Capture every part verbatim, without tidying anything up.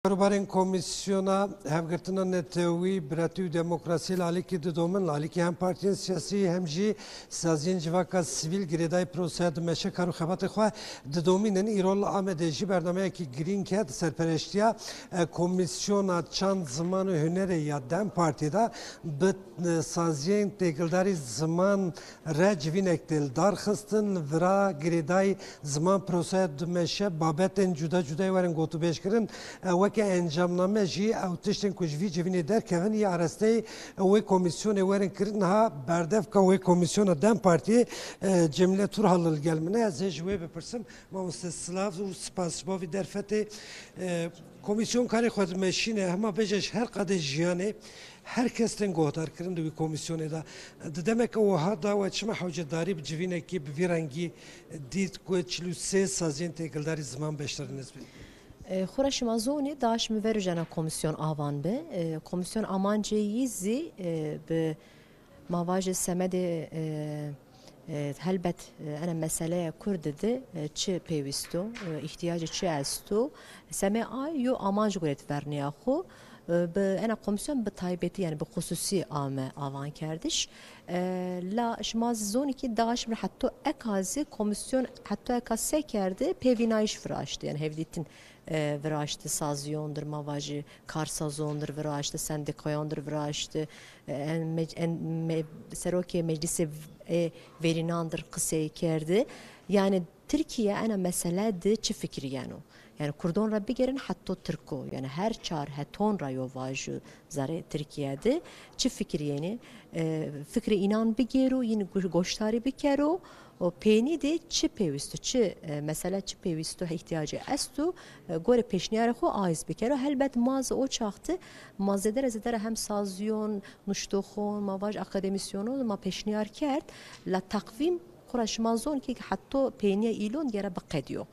Karûbarên Komîsyona Hevgirtina Netewî, Biratî û Demokrasiyê li alîkî didomin, li alîkî hem partiyên siyasî hem jî saziyên civaka sivîl girêdayî proseya dimeşe kar û xebatê xwe didomînin. Îro li Amedê jî bernameyekî girîng ket, serpereştiya, e, Komîsyona Çand, Ziman û Hunerê ya DEM Partiyê de bi, e, saziyên têkildarî ziman re civînek tê li dar xistin, li vira girêdayî ziman proseya dimeşe, babetên cuda cudayê werin gotûbêjkirin. E, weke encamname jî ew tiştên ku ji vî civînê derkevin, yê arasteyê wê komîsyonê werin kirin. Niha berdevka wê komîsyona DEM Partiyê, e, Cemîle Turhalli li gel min e. Ez ê ji wê bipirsim. Mamoste, silav û spas ji bo vî derfetê. E, Komîsyon karê xwe dimeşîne, hema bêje ji her qadê jiyanê, her kes tên guhdarkirin di wî komîsyonê de. Di demeke wiha de we çima hewcedarî bi civînekî bi vî rengî dît ku çil û sê saziyên têkildarî ziman beşdarî nezbîn? E, xura şima zonê, daş min ver jana komîsyon avan bi. E, komîsyon amancê yî zî, e, bi ma vajê semedê, e, e, helbet, e, ene meseleya Kurd di, e, çi pêwîst o, e, îhtiyacê çi esto, semê ay yo amanc guret vernîya xwe, e, bi ena komîsyon bi taybetî, yani bi xusûsî ame avan kerdiş. E, la şima zî zonî kî daş min heta eka zî komîsyon heta eka se kerdi, pêvînayîş viraşti, yani hevdîtin e, viraşti, saziyondir, ma vajî karsazondir viraşti, sendîkayandir viraşti, e, en mec-, en me-, serokê meclisê v-, ê verînandir qisey kerdi. Yani Tirkiye ena mesele di çi fikirî yeno? Yani Kurdon re bigerin heta Tirko, yani her çar heton re yo vajû zarê Tirkiye di çi fikirî yenê? E, fikrê înan bigêro, yin gu-, goştarî bikero, û pênî de çi pêwîst û çi, e, mesele çi pêwîst û îhtiyacê est û, e, gorê pêşniyarê xwe ayz bikero. Helbet ma zî o çaxtî ma zêde re zêde re hem saziyon, nuştoxon, ma vaj akademîsyonon ma pêşniyar kerd. La teqvîm xura şima zon kî heta pêniya îlon gere biqediyo.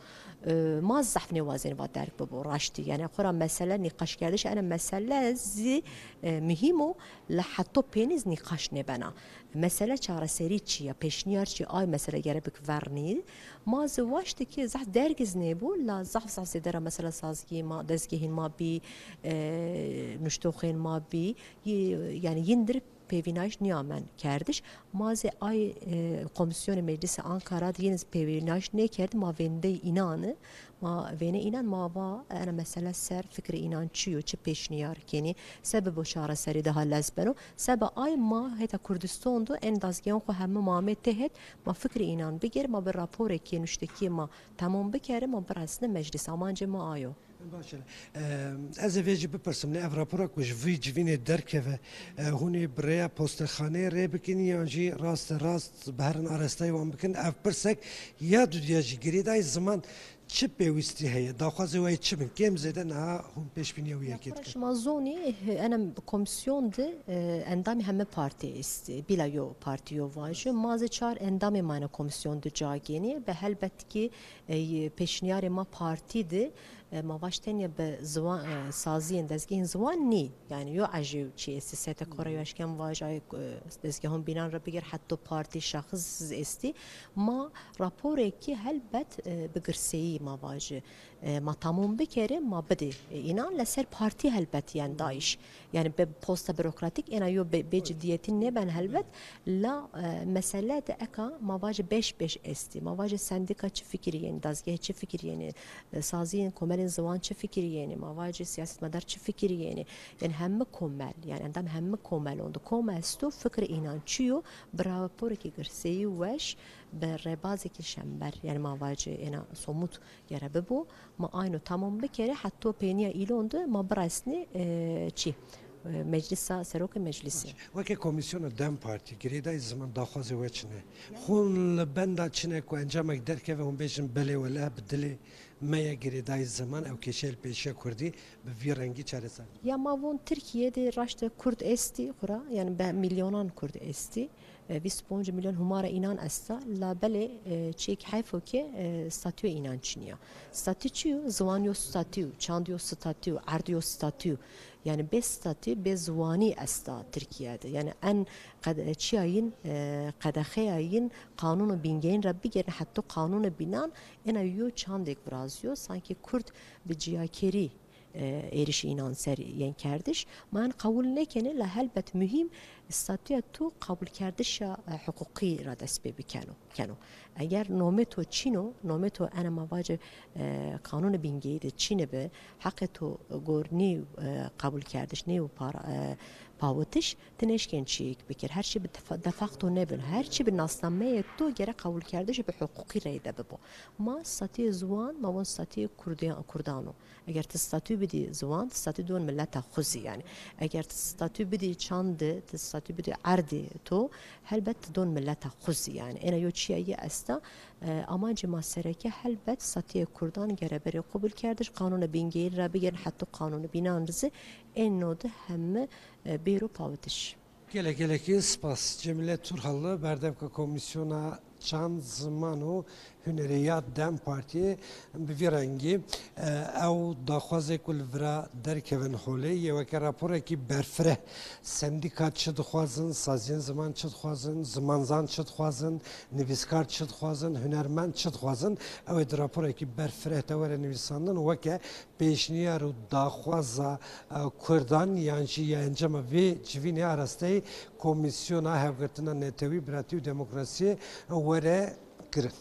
E, ma zehf nêwazên va derg bibo raştî. Yani xura mesele nîqaşkerdiş ene mesele zî, e, muhîm o, la heta pênî zî nîqaş nêbena. Mesele çareserî çi ye? Pêşniyar çi? Ay mesele gere bik vernî. Ma zî waştî ki zehf dergiz nêbû, la zehf zehf zêde re mesela sazgî ma, dezgehên ma bî, e, nuştoxên ma bî, y-, yani yindir pêvînayiş niyamen kerdiş. Ma zî ay, e, komisyonê meclisê Ankara di yîn zî pêvînayiş nêkerd, ma vêndey înan. Ma vêne înan ma va, ena mesele ser fikrê înan çi yo, çi pêşniyar kenî, se bibo çareserî daha lez beno, seba ay ma heta Kurdistan do en dazgehan xwe hemû ma amê têhet, ma fikrê înan bigir, ma bi raporekê nuştekî ma temam bikeri, ma biresne meclis, amancê ma ayo. Baş e. Em, ez ê vê jî bipirsim, ne ev rapora ku ji vî civînê derkeve, e, hûn ê bi rêya postexaneyê rê bikin yan jî raste rast biherin arestayê wan bikin? Ev pirsek ya dudiya jî girêdayî ziman Çi pêwîstî heye? Daxwazê we yê çi bin? Kêm zêde niha hûn pêşbîniya wî yekê dikin? Şima zonî, enem komisyon di, e, endamê heme partî estî. Bila yo partî yo vajo. Ma zê çar endamê mane komisyon di cagênî. Be helbet ki, e, pêşniyarê ma partî di, e, ma vaş tenya bi ziwan, e, saziyên dezgehên ziwan nî. Yani yo ejê û çi êstî, sete kore yo eşkem vaj ay, e, dezgehon bînan re bigir, hetto partî şexs êstî. Ma raporekî helbet, e, bi girseyî ma vajî, e, ma tamom bikeri, ma bidî. E, înan li ser partî helbet yen dayîş. Yani bi posta bürokratîk êna yo bê, bê cidiyetî nêben helbet. La, e, mesele de eka ma vajî beş beş êstî. Ma vajî sendîka çi fikirî yenî, dazgeh çi fikirî yenî, e, saziyên komelên ziwan çi fikirî yenî, ma vajî siyasetmedar çi fikirî yenî. Yani hemî komel, yani endam hemî komelon di kom esto, fikrê înan çi yo, bi raporekî girseyî weş, bi rêbazekî şember, yani ma vajî êna somut gere bibo, ma ayno tamam bikeri, hetto pêniya îlon di ma biresnî, e, çi? E, meclisa, serokê meclisê. Weke komisyona DEM Partî, girêdayî ziman daxwazê we çi ne? Hûn li benda çi ne ku encamek derkeve, hûn bêjin belê wele bi dilê me ye girêdayî ziman, ew kêşeyê li pêşiya kurdî bi vî rengî çareser? Ya ma von Tirkiye de raşte kurd êstî xura, yani be milyonan kurd êstî. E, vîst û pênc milyon humara înan esta, la belê, e, çêk heyf o ke, e, statûyê înan çiniya. Statû çi yo? Ziwan yo statû, çand yo statû, erd yo statû. Yani bê statû, bê ziwanî esta Tirkiye de. Yani en qed-, çiya yin, e, qedexeya yin qanûno bîngeyîn re bigerin, hetto qanûno bînan, êna yo çandêk viraziyo, sankî kurd bi ciyakerî, e, êrişî înan ser yên kerdiş. Ma hin qebûl nekene, la helbet muhîm statuya tu qebûlkerdişa, e, hiqûqî re dest pê bikeno, keno. Eger nomê to çîno, nomê to ene ma vace, e, qanûnê bingeyî de çîne be, heqê to gor nê, e, qebûlkerdiş, nê û para, e, pawitiş, ti neşkên çiyêk bikir. Her çi bi tefa-, de facto nebin. Her çi bi nasnameyê to gerek qebûlkerdiş bi hiqûqî reyde bibo. Ma statuyê ziwan, ma won statuyê Kurdiyan, Kurdan o. Eger ti statû bidî ziwan, ti statû don mileta xwe zî yani. Eger ti statû bidî çandê, ti statû bidî erdê to, helbet ti don mileta xwe zî yani. Êna yo çiya yê esta, e, amancê ma sereke helbet statûyê Kurdan gere berê qebûlkerdiş, qanûna bingeyî re bigerin, heta qanûna bînan zî ên no de heme, e, bêro pawitiş. Gelek gelekî spas. Cemîle Turhallı, berdevka Komîsyona Çand, Ziman û Hunerê ya DEM Partiyê, bi vî rengî, e, ew daxwazê ku li vira derkevin holê yê weke raporekî berfireh. Sendîka çi dixwazin, saziyên ziman çi dixwazin, zimanzan çi dixwazin, nivîskar çi dixwazin, hunermend çi dixwazin, ew ê di raporekî berfireh de were nivîsandin û weke pêşniyar û daxwaza, e, Kurdan yan jî ya encama vê civînê arasteyê Komîsyona Hevgirtina Netewî, Biratî û Demokrasiyê were kirin.